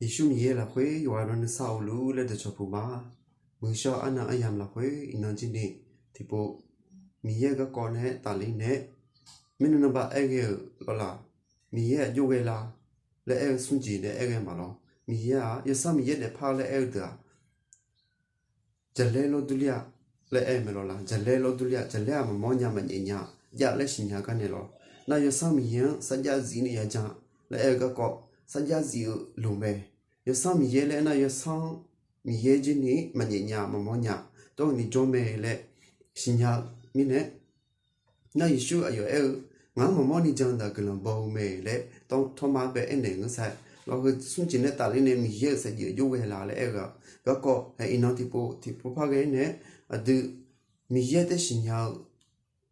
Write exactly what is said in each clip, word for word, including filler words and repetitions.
Yeqsur Miqyaer lafkhoer yawqghaq dawq nuisar-awq luf laer dawqcawq puq ma. Muiqshawr arnan aryamq lafkhoer iqnan jir ni tiqpov Miqyaer-euq garkawv nae tafler nae, mirnan nanba aer ghae-euq lawrlaq, Miqyaer aqjox ghae la laer aer-eu smr jeq nae aer ghae maqlawr. Miqyaer-aq, Yawsanr Miqyaer daefpar laer aer-eu deuq-aq, jaqlaer lawr durler-a laer aer-eu mae lawrlaq. Jaqlaer lawr durler-a, jaqlaer-aq maqmawr nya maqnyaef nya jav laer siqnya gar nae lawr. Nar Yawsanr Miqyaer-anr sarjax zif ni yajan laer aer-eu garkawv, sarjax zif-eu loq mae. Yawsanr Miqyaer laer aernar, Yawsanr Miqyaer jir ni maqnyaef nya maqmawr nya, dawr ni jawr mae laer siqnya-eu mirnae, nar Yeqsur aqyawf aer-eu, ngaq-anr maqmawr ni jan daq guiqlanq baw-eu mae laer Tawrmar bae aernaeq ngeur sae. Lawr heu smr jeq nae tafler nae Miqyaer-euq saevdzeuf aqjox ghae la laer aer-eu garkawv, hae iqnan tiqpov tiqpov par ghae-aer nae, aqdui Miqyaer tae siqnya-eu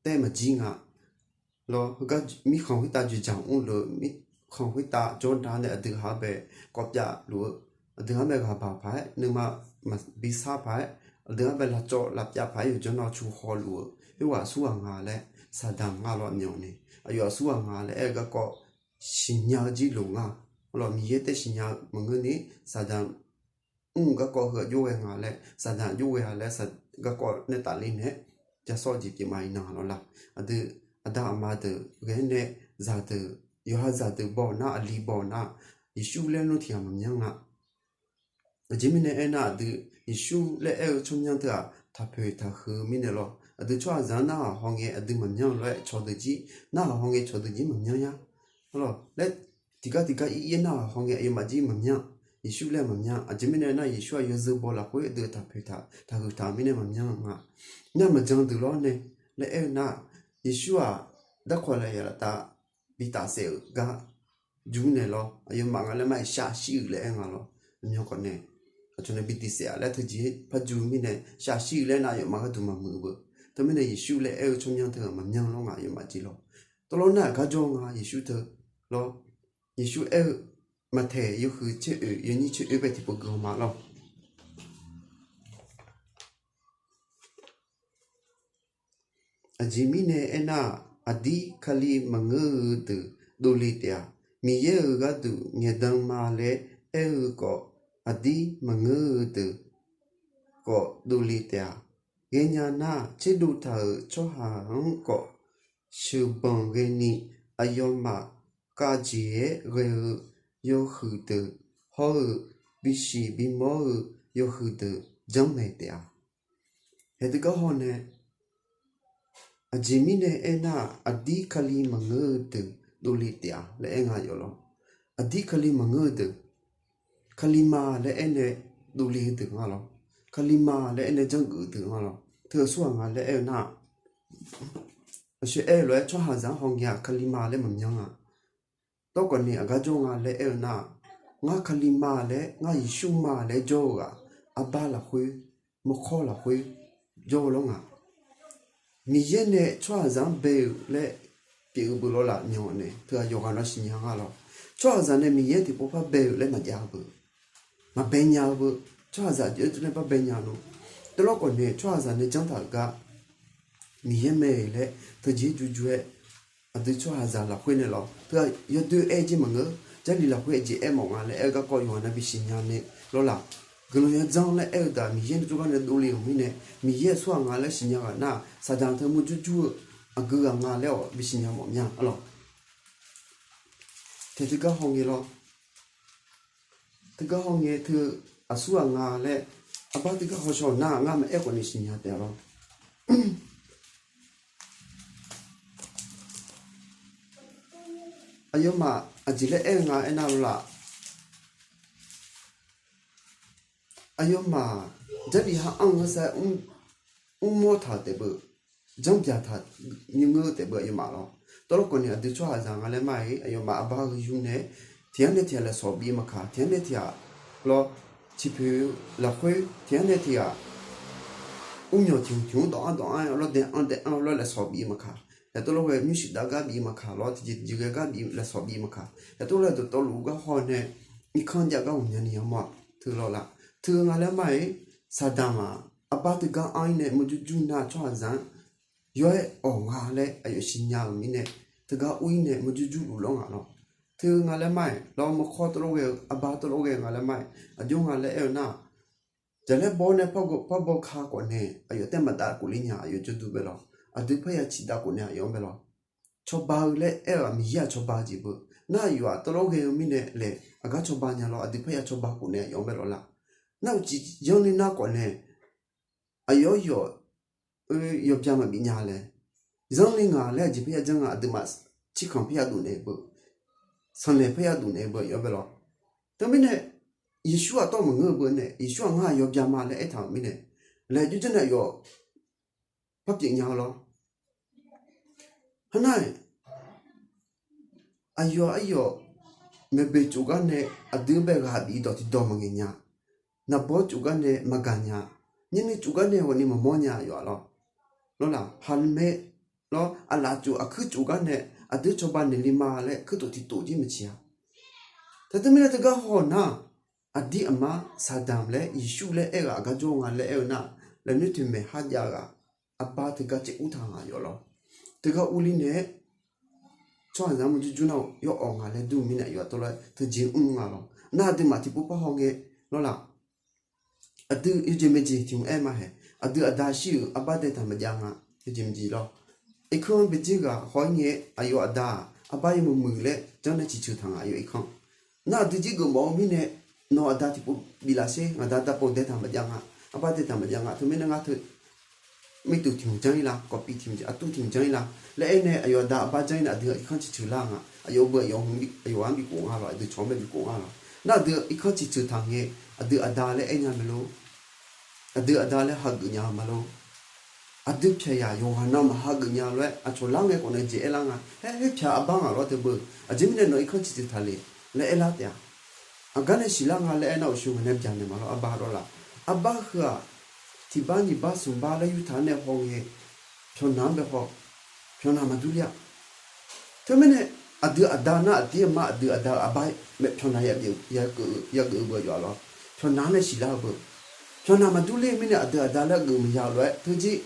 tae maqjir nga. Lawr heugar mirkhanq khoertav joeqjaq mrluf-eu, mirkhanq khoertav jawrda nae aqdui haq-anr bae kawv pyav luf-eu, aqdui haq-anr bae ghaq baq paq-aer nuima maqbi sar paq-aer, aqdui haq-anr bae lavcawv lavpyav paq-aer yawqjawr nar cu haw luf-eu khoerghaq aqsurghaq nga laer Saqdaq nga lawr aqmyanni aqyawf aqsurghaq nga laer aer-eu garkawv siqnya-eu jir loq nga. Lawr Miqyaer tae siqnya-eu maqngeur ni Saqdaq mr-eu garkawv heu aqjox ghae nga laer, Saqdaq aqjox ghae-a laer garkawv nae tafler nae-aer jasawr jeq pyeuf ma iqnan lawrlaq. Aqdui aqda aqma deuq ghae-aer nae zaqdeuq, yawqha zaqdeuq baw nar, aqli baw nar, Yeqsur laer nmr tiq ghaq maqmyanr nga. Aqjeq mirnae aernar, aqdui Yeqsur laer aer-eu tsawrmyanr teu-aq taqpoeq taqhuiq-eu mirnae lawr. Aqdui tsawrhaqzaq-anr narhaq hawngae aqdui maqmyanr lof-aer cawqdeuq jir, narhaq hawngae cawqdeuq jir maqmyanr ya. Lawr laer tiqgar tiqgar ir ir-aer narhaq hawngae aqyawfmaf jir maqmyanr. Yeqsur laer maqmyanr. Aqjeq mirnae aernar, Yeqsur-aq yawzeu baw lafkhoer aqdui taqpoeq taq taqhuiq taq-eu mirnae maqmyanr nga. Nar maqjan deuq lawr nae laer aer-eu nar, Yeqsur-aq darkawq lafyaq laftav bi tafsaef-euq gar jur nae lawr, aqyawfmaf nga laer mar-iq shaq shir-euq laer aer nga lawr. Aqmyan khawf nae aqcawq nae bi diqsaef-a laer teujeq par jur mirnae shaq shir-euq laer nar aqyawfmaf gharduq maqmuiq-eu beu. Teumirnae Yeqsur laer aer-eu tsawrmyanr teu-aq maqmyanr lawr nga aqyawfmaf jir lawr. Tawvlawr nar aqgar jawr nga Yeqsur teu lawr. Yeqsur aer-eu Maqtaeq yawhuiq tser oeq yawnyir tser oeq bae tiqpov guihaw ma lawr. Aqjeq mirnae aernar-aq, aqdir Kali maqngeur-eu deuq dovle taef-a. Miqyaer-euq gharduq ngaeqdan ma laer aer-eu khawf, aqdir maqngeur-eu deuq khawf dovle taef-a. Ghaenya nar, tserdov taq-euq tsawrhaq-anr khawf sheuqbanq ghaeni, aqyawfmaf khavjeq-aer ghae-eu yawhuiq deuq hawr-eu bisiq bimawr-eu yawhuiq deuq janrmaeq taef-a. Hae teugar haw nae, aqjeq mirnae aernar-aq, aqdir Kali maqngeur-eu deuq dovle taef-a laer aer nga yawf lawr. Aqdir Kali maqngeur-eu deuq, Kalima laer aer nae dovle-eu deuq nga lawr. Kalima laer aer nae janrgeuf-eu deuq nga lawr. Teu aqsurghaq nga laer aer-eu nar-aq, aqshoe aer-eu lof-aer tsawrhaqzaq-anr hawngae-aq Kalima laer maqmyanr-a. Tawrkhawf ni aqgar jawr nga laer aer-eu nar-aq, ngar Kalima laer, ngar Yeqsur ma laer jawr-eu ghaq, arbar lafkhoer, mawrkawr lafkhoer jawr-eu lawr nga. Miqyaer nae tsawrhaqzaq-anr bae-euq laer pyeuf-eu beu lawr laf myanr nae teu-aq yawqghaq na siqnya nga lawr. Tsawrhaqzaq nae Miqyaer tiqpov par bae-euq laer maqjav-eu beu, maqbae nya-eu beu. Tsawrhaqzaq jeq-aer teunae par bae nya-eu nmr. Tawvlawr khawf nae tsawrhaqzaq nae janr taq-euq gar Miqyaer mae laer teujeq jur jur-aer aqdui tsawrhaqzaq lafkhoer nae lawr teu-aq yawdoer aer jeq maqngeur. Jarlif lafkhoer aqjeq aer mawf nga laer aer-eu garkawv yawqghaq na bi siqnya nae lawr laf. Guiqlanq yawdzanr laer aer-eu daq Miqyaer nae jawrgar nae dovle-euq mirnae, Miqyaer aqsurghaq nga laer siqnya ghaq nar-aq, Saqdaq teu murjur jur-eu aqgeu ghaq nga laer-awq bi siqnya mawf mya-a lawr. Tae teugar hawngae lawr. Teugar hawngae teu aqsurghaq nga laer arbar teugar hawshaw nar-aq, ngar maqaer khawf ni siqnya taef-a lawr. Aqyawfmaf aqjeq laer aer-eu nga aernar lawr laf. Aqyawfmaf Jarlif ha anr-eu ngeur saer mrmawr taq-euq taef beu, janrbyaq taq nymr-eu taef beu aqyawfmaf lawr. Tawvlawr khawf ni aqdui tsawrhaqzaq nga laer mar-iq aqyawfmaf arbar heu yur nae tiq ghaq nae tiq ghaq lafsawq bif-eu maqkaq, tiq ghaq nae tiq ghaq lawr, ciqpoeq lafkhoer tiq ghaq nae tiq ghaq mrmyawq tiq hmq tiq hmq dawq-anr dawq-anr-aer lawr, dae-anr dae-anr lawr lafsawq bif-eu maqkaq, yaqtawvlawr ghae nymrshuif dav gar bif-eu maqkaq lawr, tiqjeq tiqjeq ghae gar bif lafsawq bif-eu maqkaq, yaqtawvlawr-aer dawqtawvluf-eu gar haw nae irkanr jav gar ghawqmyani yamawr-aq teu lawr laf. Teu nga laer mar-iq Saqdaq-aq arbar teugar anr-ir nae murjur jur nar tsawrhaqzaq-anr yawr-aer awq nga laer aqyawf siqnya-euq mirnae, teugar ur-ir nae murjur jurluf lawr nga lawr. teu nga laer ma-iq lawr, mawrkawr tawvlawr ghae-eu, arbar tawvlawr ghae-eu nga laer ma-iq, aqjox nga laer aer-eu nar-aq, jaqlaer baw-awr nae par baw ka khawf nae aqyawf taef maqdav khofler nya, aqyawf jawrduq bae lawr, aqdui parya ciqdav khofnae aqyawf-anr bae lawr. Cawba-eu laer aer-eu-aq, Miqyaer-aq cawba-eu jeq beu. Nar aqyawf-aq tawvlawr ghae-eu mirnae laeq aqgar cawba nya lawr, aqdui parya cawba khofnae aqyawf-anr bae lawr la. Nar uqcif yanr ni nar khawf nae aqyawf yawf yawbya maqbif nya laer, zanr ni ngaq laer aqjeq parya janr nga, aqduimaf cirkanq parya dov naeq beu, sanqnaeq parya dov naeq beu aqyawf-anr bae lawr. Teumirnae Yeqsur-aq tawv maqngeur-eu beu nae, Yeqsur-aq ngar-aq yawbya ma laer aertaq-euq mirnae, laeq jawrjanr nae aqyawf par pyeuf nya-eu lawr. Heunar-aq, aqyawf aryawf maeqboeq tsofgar nae aqdui-anr bae ghaq bif dawq tiqdawq maqngaeq nya. Naqbawr tsofgar nae maqgaq nya. Nyani tsofgar nae ghawqni maqmawr nya aqyawf-aq lawr. Lawrlaq haqmae lawr, aqlaf tsof aqkuir tsofgar nae aqdui cawba naeqle ma laer kuirtof tiqtof jir maqciq-a. Teu teumirnae teugar haw nar-aq, aqdir aqmar Saqdaq laer Yeqsur laer aer-eu ghaq aqgar jawr nga laer aer-eu nar-aq, laeqnoer toeqmaeq kharjav-eu ghaq arbar teugar caev ur taq nga aqyawf lawr. Teugar urler naeq-aer tsawrhaqzaq armur jurjur nar-aq yawawq nga laer dur-eu mirnae aqyawf tawvlawr-aer teujeq mr nga lawr. Nar aqduimaf tiqpov par hawngae lawrlaq, aqdui yawjeq maeqjeq tiq hmq aer ma haeq, aqdui aqda shir-euq arbar daetaq maqjav nga. Yawjeq maeqjeq lawr, irkanr-anr byajer ghaq haw-ir ngae, aqyawf aqda-aq arbar yawmuiq muiq laer janr nae ciqceuq taq nga aqyawf irkanr. Nar aqdui jir geufmawf-eu mirnae, nawq aqda tiqpov biflaf sher, ngaqda darpov daetaq maqjav nga, arbar daetaq maqjav nga, teumirnae ngar teu mirtuq tiq hmq janr-ir la, kawfpif tiq hmq, aqtuv tiq hmq janr-ir la laer aernae, aqyawf aqda arbar janr-ir nae aqdui irkanr ciqceuq lar nga. Aqyawf beu aqyawf-anr bikhof nga lawr, aqdui cawq-anr bae bikhof nga lawr. Nar aqdui irkanr ciqceuq taq ngae, aqdui aqda laer aer nya mae lor. Aqdui aqda laer hageuf nya-eu ma lor. Aqdui pyaq yaq yawqghaq na maqhageuf nya lof-aer aqcawq lar ngae khawf nae jeq aer lar nga. Aer, khoer pyaq arbar ngaq lawr teu beu. Aqjeq mirnae nawq irkanr ciqceuq taq le laer aer lar taef-a. Aqgar nae siqlar nga laer aernar, uqshoe ngaq nae byaqnaeq ma lor, arbar lawrlaf. Arbar heu-aq, tiqbar nyiq bar smq bar laer yurtaq-anr nae hawngae, pyawqnaq-anr bae haw, pyawqnaq maqdur ler-a. Teumirnae aqdui aqda nar aqdir aqma aqdui aqda-euq arbar mae, pyawqnaq yageuf-eu beu aqyawf-aq lawr. Pyawqnaq-anr nae siqlar-eu beu. Pyawqnaq maqdur ler-eu mirnae aqdui aqda laer geuf maqya-eu lof-aer teujir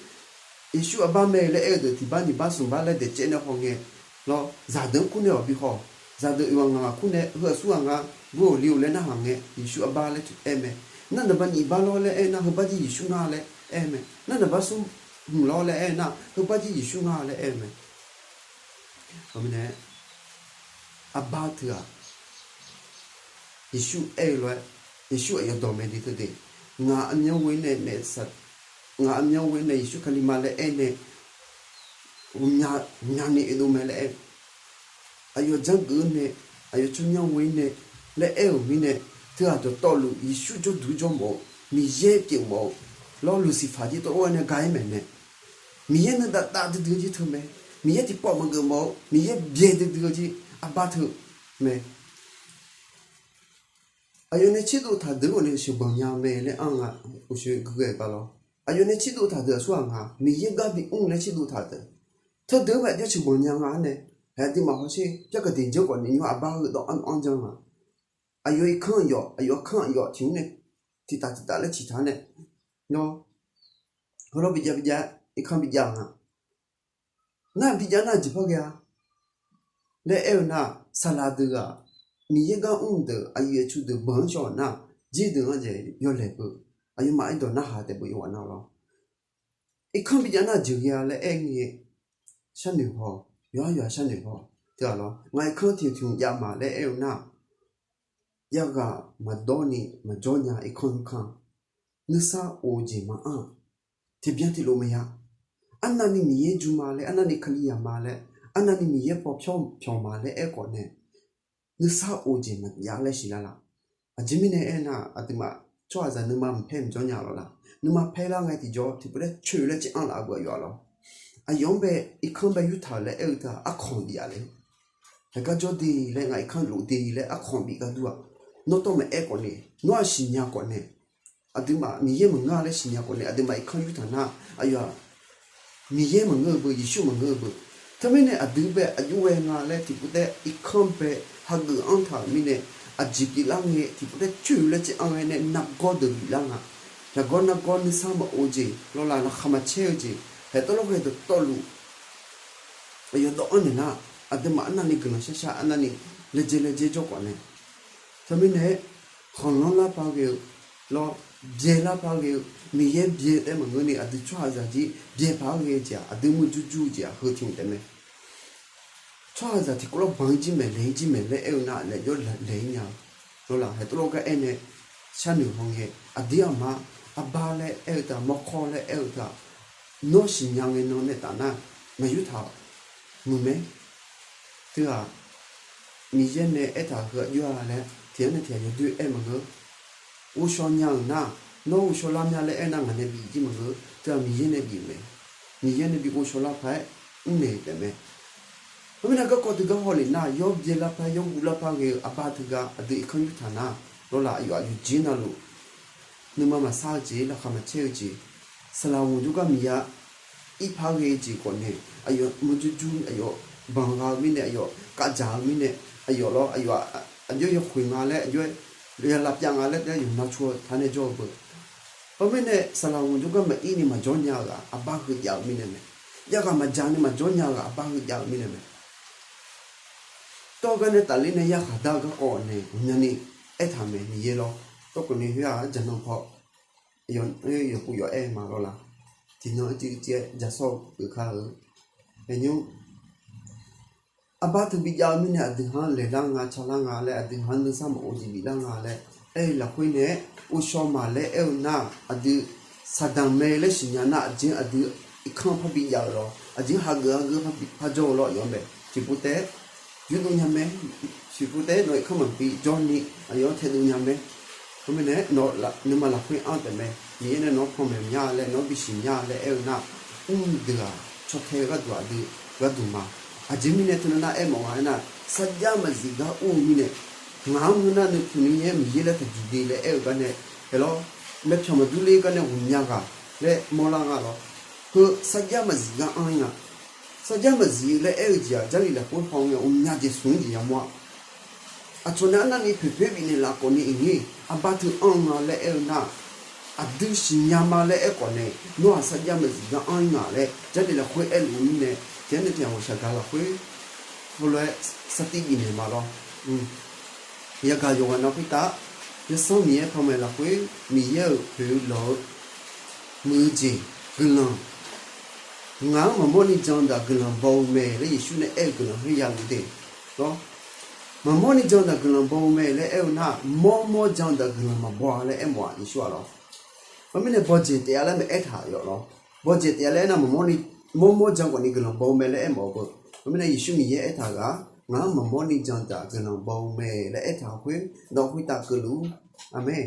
Yeqsur arbar mae laer aer-eu deuq tiqbar nyiq bar smq bar laer daeqcaev nae hawngae lawr, zaqdeuq-anr kur nae-awq bi haw, zaqdeuq oeq ghaq ngaq ghaq kur nae heu aqsur ghaq nga, gur-awq li-awq laer narhaq ngae, Yeqsur arbar laer aer mae. Nar naqba nyiq bar lawr laer aer nar, heubar jir Yeqsur ngar laer aer mae. Nar naqba smr hmq lawr laer aer nar, heubar jir Yeqsur ngar laer aer mae. Arbar teu-aq, Yeqsur aer-eu lof-aer, Yeqsur aqyawf dawq mae de teudeuq, ngaq aqmyan ghoe nae naef, ngaq aqmyan ghoe nae Yeqsur Kali ma laer aer nae, ghawqmyani oedov mae laer aer, aqyawf janrgeuf-eu nae, aqyawf tsawrmyanr ghoe nae laer aer-euq mirnae, teu-aq dawqtawvluf Yeqsur jawrduq jawrmawf-eu, Miqyaer pyeufmawf-eu lawr, Luqsiqfaq jir tawv-aer nae ga-aer maeqnaeq, Miqyaer nuidav dav duidui-eu jir teu mae. Miqyaer tiqpawf maqgeuf mawf-eu, Miqyaer byae duidui-eu jir arbar teu mae. Aqyawf nae tserdov taq deuq-anr ghawqni sheuqbanq nya-eu mae laer anr nga. Uqshoe gui ghae-eu gar lawr, aqyawf nae tserdov taq deuq aqsurghaq nga, Miqyaer gar bimr laer tserdov taq deuq, teudeuq-anr bae aqjox sheuqbanq nya nga-anr nae, aqduimaf hawsher, pyar kaqdeq janr khawf ni nymr arbar heudawv anr janr nga. Aqyawf irkanr aqyawf, aqyawf kanr aqyawf tiq mr nae tiqtaf tiqtaf laer ciqtaq-anr nae, nawr heulof bijav bijav, irkanr bijav nga. Nar bijav nar jeq par ghae-a laer aer-eu nar, saqlaq deuq-aq, Miqyaer gar mr deuq, aqyuif aqtsu deuq banq-anr shaw-euq nar, jir deuq-anr jeq yawlaeq beu, aqyawfmaf aerdawq narhaq taef beu yawqghaq na lawr. Irkanr bijav nar jeuq ghae-a laer aer ngae, sharnoeq haw, yawqha yawqha sharnoeq haw. Teu-aq lawr, ngaq irkanr tiq tiq hmq jav ma laer aer-eu nar, yarghaq maqdawr ni maqjawr nya irkanr nuikhanr, nuisar of-eu jeq maqanr-aq, tiqbyan tiqlof maqya. Arnavni Miqyaer jmr ma laer, arnavni Kalizaq ma laer, arnavni Miqyaer paw pyawr pyawq ma laer aer khawf nae, nuisar of-eu jeq maqya laer siqlar laf. Aqjeq mirnae aernar, aqduimaf tsawrhaqzaq nuima maqpaer maqjawr nya lawr laf. Nuima paer lar ngae tiqjawr tiqpov laer coeq laer caev anr laf-eu beu aqyawf-aq lawr. Aqyawf-anr bae irkanr bae yurtaq-euq laer aer-eu teu-aq, arkhanq bif-a le. Haeqgar jawr de laer, ngaq irkanr lof de laer arkhanq bif gar dur-aq, nawr tawr maqaer khawf nae, nawr-aq siqnya khawf nae, aqduimaf Miqyaer maqngeur-a laer siqnya khawf nae, aqduimaf irkanr yurtaq nar, aqyawf-aq Miqyaer maqngeur-eu beu, Yeqsur maqngeur-eu beu. Teumirnae aqdui bae aqjox ghae nga laer tiqpov taer irkanr bae hageuf anr taq-euq mirnae, aqjeq pyeuflar ngae tiqpov taer coeq laer caev anr ghae nae nargawr deuq biflar nga. Yaqgawr nargawr nuisar maqof-eu jeq, lawrlaf laqkhaq maqcaer-eu jeq, haeq tawvlawr ghae dawqtawvluf, aqyawf dawv-anr naeq nar, aqduimaf arnavni guiqlanq sharshar, arnavni laejae laejae jawr khawf nae, teumirnae-aer khanqlanr lar par ghae-eu lawr, byaelar par ghae-eu, Miqyaer byae taef maqngeur ni aqdui tsawrhaqzaq jir byae par-aer ghae-eu jeq-aq, aqdui murjur jur-eu jeq-aq heu tiq hmq taef mae. Tsawrhaqzaq tiqkawv lawr banq-ir jir maeq, laeq-ir jir maeq laer aer-eu nar, laejae laeq-ir nya-eu. Lawrlaf haeq tawvlawr gar aer nae sharnoeq haw ngae, aqdir aqma, arbar laer aer-eu taq, mawrkawr laer aer-eu taq, nawr siqnya ngae nan nae taf nar, maqyur taq-awq. Muiq mae. Teu-aq, Miqyaer nae aertaq-euq heu aqjox-a laer tiq ghaq nae tiq ghaq yawdoer aer maqngeur. Ghovshaw nya-euq nar, nawr ghovshaw lar mya laer aer nar ngaq nae bif jir maqngeur. Teu-aq Miqyaer nae bif-euq mae. Miqyaer nae bi ghovshaw lar paq-aer mrnaeq-eu taef mae. Khoermirnae garkawv teugar hawlef nar, yawr byae lar par, yawr guv lar par ghae-eu arbar teugar aqdui irkanr yurtaq nar, lawrlaf aqyawf aqyuif jir navluf nuima maqsar-eu jeq, laqkhaq maqcaer-eu jeq, saqlaq ghoq jawrgar miqya irpar ghae-eu jeq khawf nae, aqyawf murjur jur, aqyawf banq gha-eu mirnae, aqyawf kavdzaq-eu mirnae, aqyawf lawr, aqyawf aqjox yawkhoeq nga laer, aqjox-aer ya lavpyav nga laer taef-aer yawqnan cu-eu taq nae jawr-eu beu. Khoermirnae saqlaq ghoq jawrgar maqir ni maqjawr nya-eu ghaq arbar heu jav-eu mirnae mae. Yarkhaq maqdzaq ni maqjawr nya-eu ghaq arbar heu jav-eu mirnae mae. Tawr gar nae tafler nae yarkhaq dar-eu garkawv nae ghawqmyani aertaq mae, Miqyaer lawr. Tawrkawv ni khoer-aq jaqnan paw yawqpov yawq aer ma lawrlaf. Tiqnan uicuiv uicuiv-aer jasawr-eu keuv kar-eu. Aqnymr arbar teu bijav-eu mirnae aqdui ha-anr laeqlar nga, calar nga laer, aqdui ha-anr nuisar maqghov jeq biflar nga laer aer-eu lafkhoer nae-aer, ghovshaw maqlaer aer-eu nar, aqdui saqdaq mae laer siqnya nar, aqjeq aqdui irkanr par bijav-eu lawr, aqjeq hageuf hageuf par jawr-eu lawr, aqyawf mae. Tiqpov taef-aer yurdov nya mae. Tiqpov taef-aer nawq irkanr maqbi jawrni aqyawf-anr taedov nya mae. Khoermirnae-aer nawq nuima lafkhoer anr taef mae. Miqyaer nae nawq-anr panmaeq nya laer, nawq-anr bisiq nya laer aer-eu nar, mr deuq-aq caw tae-eu gharduq aqdui gharduq ma. Aqjeq mirnae teunav nar aermawf nga aernar, sarjax maqzif gar ur-eu mirnae, ngaq-anr ngeur nar nuipuq ni nyaer Miqyaer laer taqjuq de laer aer-eu gar nae, aerlawr, laer pyaq maqdur ler gar nae ghawqmya ghaq laer mawrlar nga lawr. Heu sarjax maqzif gar anr-ir nga. Sarjax maqzif laer aer-eu jeq-aq, Jarlif lafkhoer haw ngae ghawqmya jeq smq-ir jeq yamawr-a. Aqcawq nae arnavni poeqpoeq bifnaeq laf khawfni iqnir arbar teu anr-eu nga laer aer-eu nar, aqdui siqnya ma laer aer khawf nae, nawr-aq sarjax maqzif gar anr-ir nga laer Jarlif lafkhoer aerluf-eu mirnae, tiqghaq nae tiqghaq ghawqshaq gaq lafkhoer heulof-aer sartiv bifnaeq ma lawr. Yagaq yawqghaq nav khoertav, Yawsanr Miqyaer panmaeq lafkhoer Miqyaer-euq poeq-eu lawq-eu muiq-eu jeq guiqlanq, ngaq-anr maqmawr ni jan-eu daq guiqlanq baw-eu mae laer Yeqsur nae aer-eu guiqlanq khoer yaluf de lawr. Maqmawr ni jan-eu daq guiqlanq baw-eu mae laer aer-eu nar, mawrmawr jan-eu daq guiqlanq maqbaw-a laer aermawf-aq Yeqsur-aq lawr. Khoermirnae bawjeq taef-a laer maeq aertaq yawf lawr. Bawjeq taef-a laer aernar, maqmawr ni, mawrmawr jan khawfni guiqlanq baw-eu mae laer aermawf-eu beu. Khoermirnae Yeqsur Miqyaer aertaq ghaq, ngaq-anr maqmawr ni jan-eu daq guiqlanq baw-eu mae laer aertaq khoer nawq khoertav keuvluf-ur. Aqmeq.